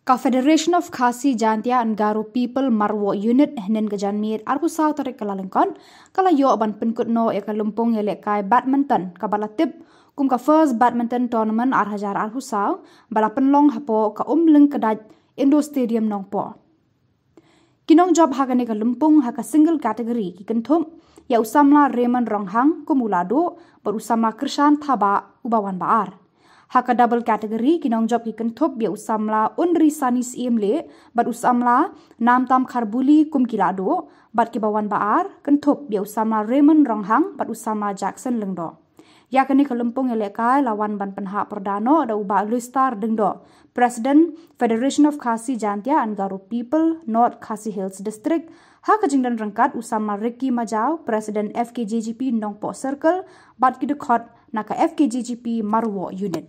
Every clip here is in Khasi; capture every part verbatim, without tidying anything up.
Ka Federation of Khasi Jaintia and Garo People Marwah Unit hynnin ka janmiet arphew saw tarik Kyllalyngkot ka la ïoh ban pynkut noh ïa ka lympung ïalehkai badminton kaba la tip kum ka First Badminton Tournament ar hajar arphew saw ba la pynlong hapoh ka Umlyngkdait Indoor Stadium Nongpoh. Ki nongjop ha kane ka lympung ha ka single category ki kynthup ïa u samla Raymond Ronghang kum u la duh bad u samla Krishan Thabah uba wan ba ar. Ha ka double category ki nongjop ki kynthup ïa u samla Unri Sani Syiemlieh bad u samla Namtam Kharbuli kum ki la duh bad kiba wan ba ar kynthup ïa u samla Raymond Ronghang bad u samla Jackson Lyngdoh. Ïa kane ka lympung ïalehkai la wan ban pynhap pyrda noh da u Bah Lustar Lyngdoh, President, Federation of Khasi Jaintia and Garo People, North Khasi Hills District, ha ka jingdon ryngkat u samla Ricky Majaw, President F K J G P Nongpoh Circle, bad ki dkhot na ka F K J G P Marwah Unit.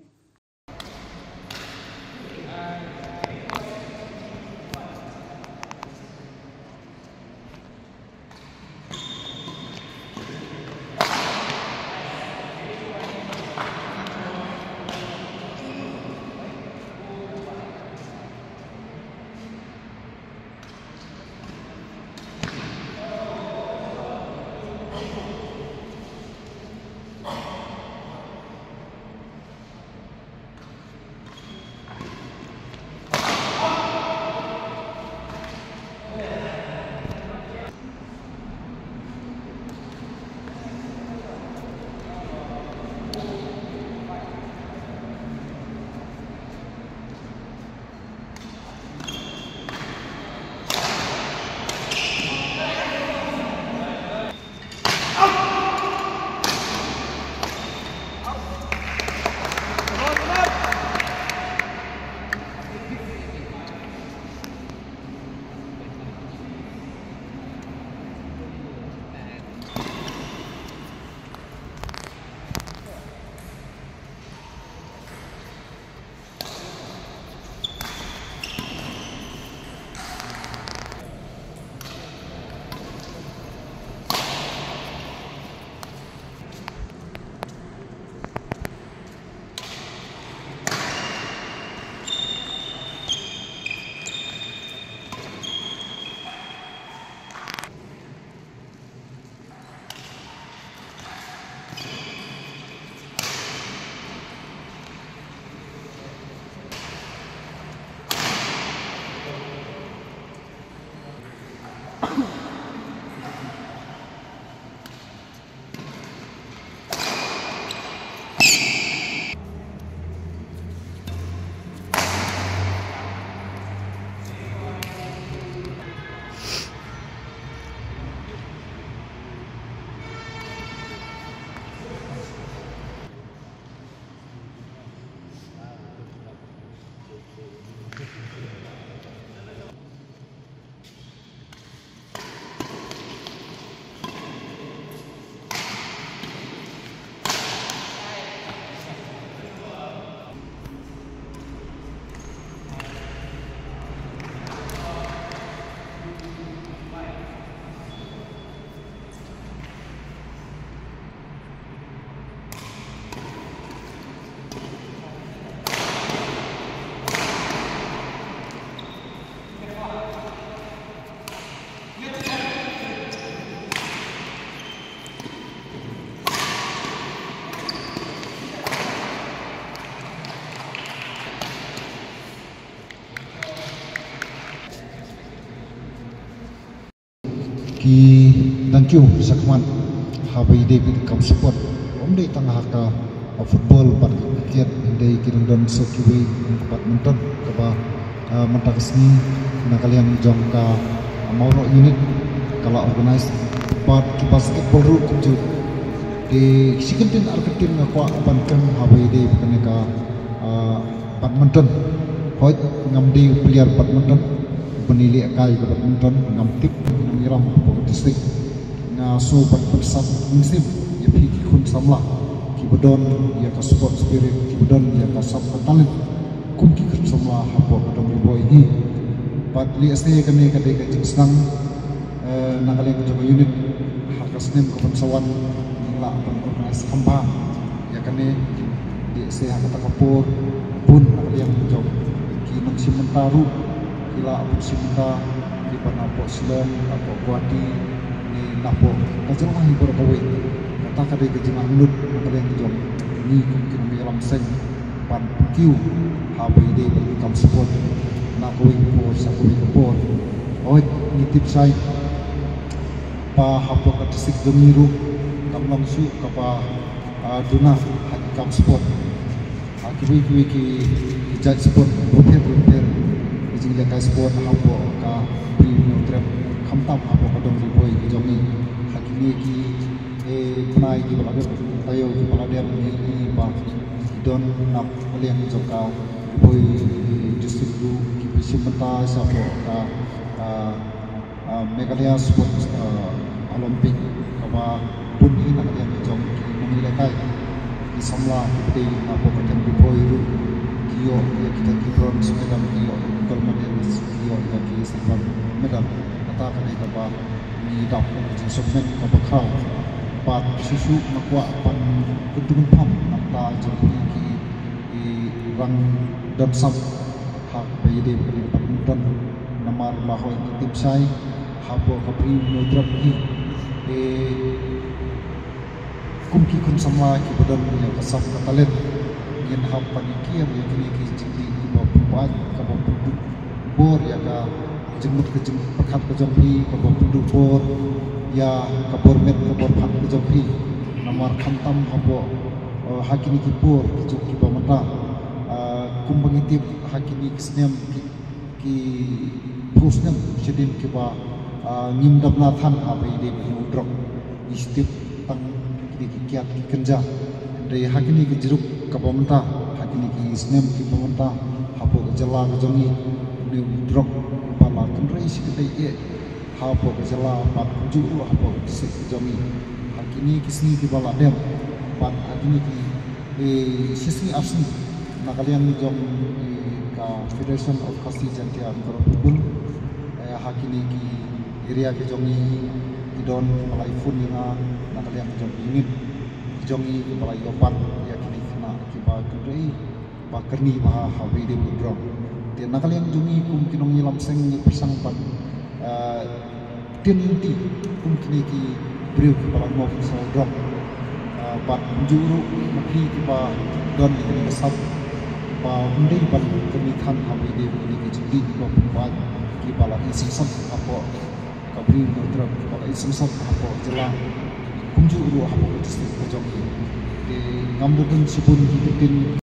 Ki thank you shakhmat haba ïadei bad kam support. Ym dei tang ha ka football bad ka cricket, hynrei ki dang don sa kiwei kum ka badminton kaba, ah, mynta ka sngi na ka liang jong ka Mawroh unit ka la organize bad ki basketball ruh kumjuh. Te shi kyntien ar kyntien nga kwah ban kren haba ïadei bad kane ka, ah, badminton. Hooid ngam dei u player badminton, ban ïalehkai ka badminton ngam tip, ngam ïalam hapoh ka district. Nga sngew ban pynsngew mynsiem ïa phi ki khun samla kiba don ïa ka sport spirit, kiba don ïa ka sap ka talent kum ki khun samla hapoh ka dong Ri Bhoi hi. Bad lehse kane ka dei ka jingsneng, eh, na ka liang ka jong ka unit ha ka snem ka ban sa wan ngin lah ban organize kham bha ïa kane. Lehse ha kata ka por bun na ka liang jong ki nongshim Taru ki la bun shim bynta ki ban hapoh Shillong, hapoh Guwahati, ne hapoh ka jylla hi baroh kawei. Kata ka dei ka jingangnud na ka liang jong ngi kum ki nongïalam seng ban kiew ha ba ïadei bad ki kam sport na kawei ka por sha kawei ka por. Hooid, ngi tip shai ba hapoh ka district jong ngi ruh kam long shuh kaba, ah, duna ha ki kam sport. Ha kiwei kiwei ki jait sport bapher bapher ki jinglehkai sport hapoh ka Bri u Hynñiewtrep, khamtam hapoh ka dong Ri Bhoi ka jong ngi. Ha kine ki, eh, bnai kiba la dep, taïew kiba la dep, ngi ïohi ba ki don na ka liang jong ka Ri Bhoi, eh, district ruh ki pynshim bynta shapoh ka, ah, ah, Meghalaya Sports, ah, Olympic, kaba bun hi na ka liang jong ki nongïalehkai. Ki samla kiba dei na ka pyrthei Ri Bhoi ruh ki ïoh ïa kita ki bronze medal, ki ïoh gold medal, ki ïoh ïa ki silver medal. Kata ka dei kaba ngi dap ïa ka jingsngewsih kaba khraw. Bad shuh shuh nga kwah ban kyntu kynpham na ka bynta jong phi ki, ki rangbah dang sap ha kaba ïadei bad ka badminton. Namar la hooid ngi tip shai hapoh ka Bri u Hynñiewtrep hi, eh, kum ki khun samla kiba don ïa ka sap ka talent, ngin hap ban ïakiar ïa kine ki jingdih kiba pynpait, kaba pynduh bor ïa ka jingmut ka jingpyrkhat ka jong phi, kaba pynduh bor ïa ka bor met ka bor phad ka jong phi. Namar khamtam hapoh, eh, ha kine ki por ki jong kiba mynta, eh, kumba ngi tip ha kine ki snem ki, ki phew snem shadien kiba, ah, ngim dap na than ha ba ïadei bad u drok. Ngi shu tip tang kine ki kiad ki kynja. Hynrei ha kine ki jruk kaba mynta, ha kine ki snem kiba mynta, hapoh ka jylla ka jong ngi, une u drok uba la kynrei shi kynrei eh hapoh ka jylla bad kumjuh ruh hapoh ka district ka jong ngi. Ha kine ki sngi kiba la dep bad ha kine ki, eh, shi sngi ar sngi, na ka liang jong, eh, ka Federation of Khasi Jaintia and Garo People, eh, ha kine ki area ki jong ngi ki don kiba la phone ïa nga na ka liang jong ki unit ki jong ngi kiba la ïoh ban ïa kine ki khynnah kiba kynrei ba kyrni bha ha ba ïadei bad u drok. Te na ka liang jong ngi kum ki nongïalam seng ngi pyrshang ban, eh, tien lynti kum kine ki briew kiba la ngop sha u drok. Ah, bad kumjuh ruh na phi kiba don ïa kane ka sap ba ym dei ban kyrni than ha ba ïadei bad kine ki jingdih kiba pynpait kiba la ïoh sngewsih hapoh ka Bri u Hynñiewtrep, kiba la ïoh sngewsih hapoh jylla, kumjuh ruh hapoh ka district ka jong ngi. Te ngam da don shibun ki ktien